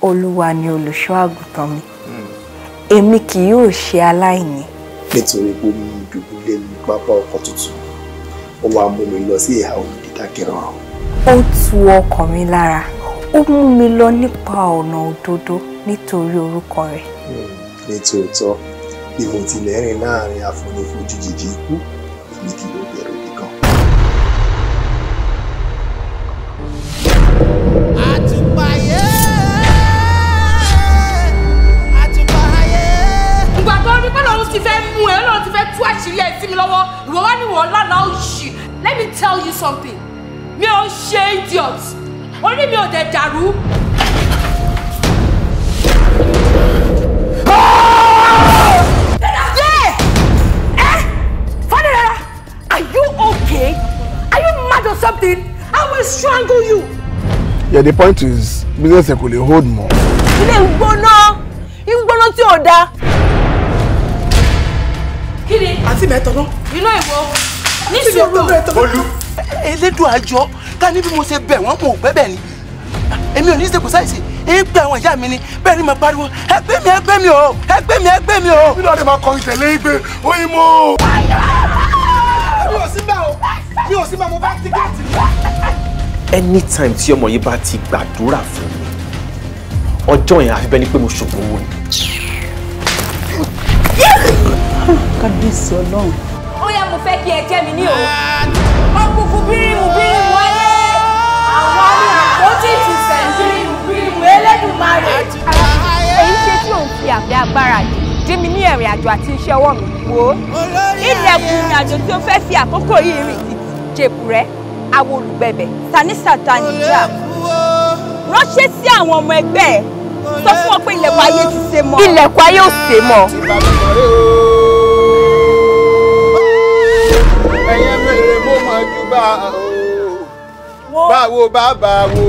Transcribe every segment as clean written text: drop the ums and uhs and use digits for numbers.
Olúwa ni olùṣọ́ àgùntàn mi. Èmi kì yóò ṣe aláìní. Nítorí pé ó mú mi dùbúlẹ̀ ní pápá ọkọ̀ tuntun, ó wá mú mi lọ sí ìhà omi dídákẹ́ rọ̀rọ̀. Ó tu ọkàn mi lára, ó mú mi lọ nípa ọ̀nà òdodo nítorí orúkọ rẹ̀. Nítòótọ́, bí mo tilẹ̀ rìn láàrin àfonífojì jìjì ikú, èmi kì yóò bẹ̀rù ibi kan. Ìgbà tó rí pé lòun ti fẹ́ mú ẹ, lòun ti fẹ́ tú àṣírí ẹ sí mi lọ́wọ́, ìwọ wá ní wọ́n lánàá òṣì. Let me tell you something, mi ò ṣe idiot, orí mi ò dẹ̀ dàrú. Fadera, are you okay? Are you mad or something? I will strangle you. Yeah, the point is, business kò lè hold more. Ilé ń gbóná, ń gbóná tí ò dáa. Kí ni? Àǹtí mi ẹ tọ̀nà. Iná ìwọ, ní sùúrù. Olú. Elédùn àjọ ká ní bí mo ṣe bẹ̀ wọ́n mò gbẹ́bẹ̀ ni. Èmi ò ní ṣe kò sáìsì, ń pe àwọn ìyá mi ni, bẹ́ẹ̀ ni mo pariwo, ẹ gbé mi, ẹ gbé mi o, ẹ gbé mi, ẹ gbé mi o. Bí lóde máa kọrin tẹ̀lé yín pé oyin mo. Mi ò sí bẹ́ẹ̀ o, mi ò sí bẹ́ẹ̀, mo bá tíkẹ́ẹ̀tì. Anytime tí ọmọ yìí bá ti gbàdúrà fún mi, ọjọ́ yẹn àfi bẹ́ẹ̀ ni pé mo ṣògùn owó ni. Kábíyèsí Ọlọ́run. Ó yá, mo fẹ́ kí ẹ jẹ́ mi ní o. Òkùnkùn bírímù bírímù ayé. Àwọn ní àpótí ìtìsẹ̀ bírímù bírímù Elédùmarè. Èyí ṣe tí òun fi àfẹ́ agbára yìí dí mi ní ìrìn àjò àti iṣẹ́ ọwọ́ mi wò ó. Ilẹ̀kùn ìrìn àjò tí ó fẹ́ fi àkókò yìí rìn títì jèbù rẹ̀, àwọn olùgbẹ̀bẹ̀, tani sátani jà. Ránṣẹ́ sí àwọn ọmọ ẹgbẹ́ ẹ̀, sọ fún wọn pé ilẹ̀kùn ayé ti ṣe mọ́. Ilẹ̀kùn ayé ò ṣe mọ́. Ẹyẹ mèrè mo mọ̀ jù bá o. Báwo bàbá wo,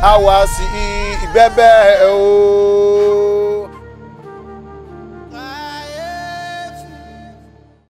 a wá sí ìbẹ́bẹ́ o.